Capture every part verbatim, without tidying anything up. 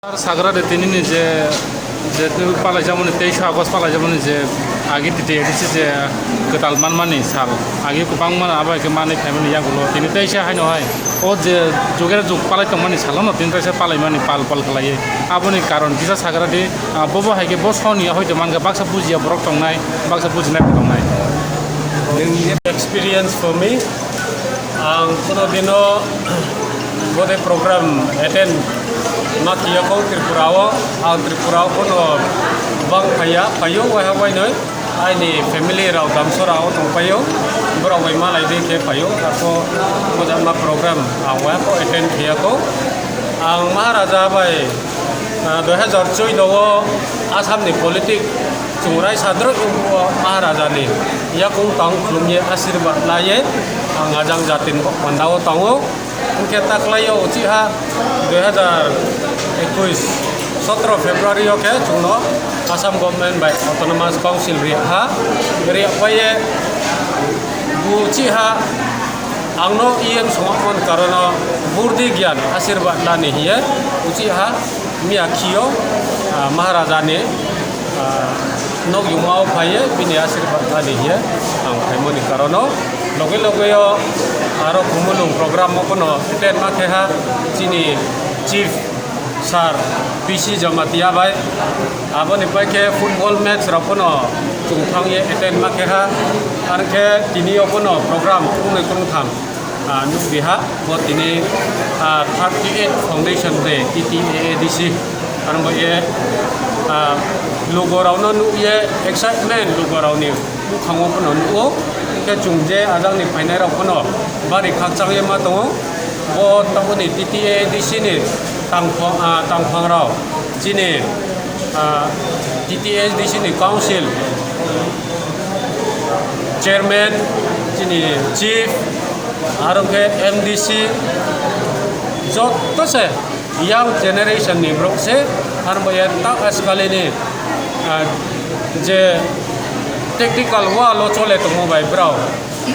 Sir, sagra de tini ni je, je palai jamani, teisha August palai jamani je agi titi edisi je kwtal manmani sal. Agi kwbangma abo hai khe manwi phaimani yagulo. Tini teisa haino hai. O je jugera jug palai tongmani salono tini teisa palaimani pal pal khlaiwi. Aboni karon kisa sagra di, ah, bobo hai khe bo soni hoito mankha baksa bujiya borok tongnai, baksa bujinai bo tongnai. Experience for me. Ang kuno dino bode program attend ma khiya kho Tripura o. Ang Tripura o kuno bang phaiya, phaio waiha wainoi. Aini family rao Damsora o tong phaio. Borok bai malai de khe phaio. Ako mojakma program ang waiha kho attend khiya kho. Ang Maharaja bai, ah, dui hazar choudo o Assam ni politic chung raisa droi wngkho Maharaja ni yakung tang khulumye asirwad laiye ang ajang jatin panda o tango. Hwnkhe taklaio uchiha dui hazar ekush sotro February o khe chwngno Assam government bai Autonomous Council riya ha. Riya paiye bo uchiha angno E M songmani karono burdi gyan asirwad lani hiye uchiha miya khio, ah, Maharaja ni, ah, nok yungma o phaiye bini asirwad lani hiye ang phaimani karono. Loge loge o aro Khumulwng program o bono attend ma khe ha chini chief sir P C Jamatia bai. Aboni pai khe football match rok bono chung thang ye attend ma khe ha. Ar khe tini o bono program kungnwi kungtham, ah, nukdi ha. Bo tini, ah, thirty eight foundation day T T A A D C. Ar bo ye, ah, lugo rok no nuk ye excitement lugo rok ni bukhango phano nugo. Hwnkhe chwng je ajang ni phainai rok phano bari khakchang ye ma tongo. Bo taboni T T A D C ni tangphang, ah, tangphang rok chini, ah, T T A D C ni council chairman, chini chief, aro khe M D C, joto se young generation ni borok se, aro bo ya ta askalini, ah, je technical wall o chole tongmo bai borok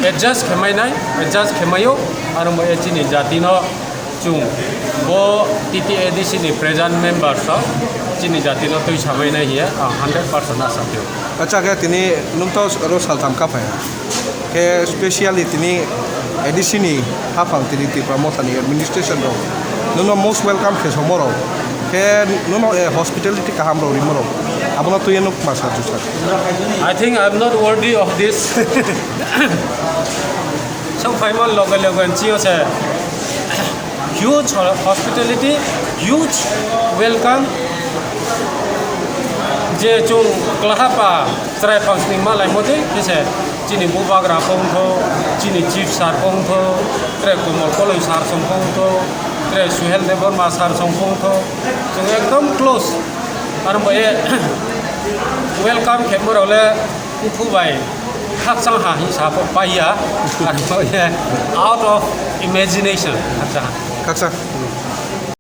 adjust khe mai nai, adjust khe mai o, aro bo ya chini jati no chung bo T T A D C ni present members rok chini jati no twi samai nai hiya ang hundred percent asa phio. Acha khe tini nwng to oro saltham ka phai. Khe specially tini A D C ni haphang tini Tipra Motha ni administration rok nono most welcome khe somorok. Khe nono, eh, hospitality kaham rok rimorok. Abono twi nwng ma sa jusa. I think I'm not worthy of this. Song phaima loge loge nchio se huge ho-, hospitality, huge welcome. Je chung klaha pa chwrai phangsni ma lai modi, khe se chini bubagra phone tho, chini chief sir phone tho, tre Komol Koloi sir song phone tho, tre Suhel Debbarma sir song phone tho. Chung ekdom close. Aro bo e welcome khe moro le Kukhu bai khakchang ha hinsa bo paiya. Out of imagination, khakchang ha. Khakchang.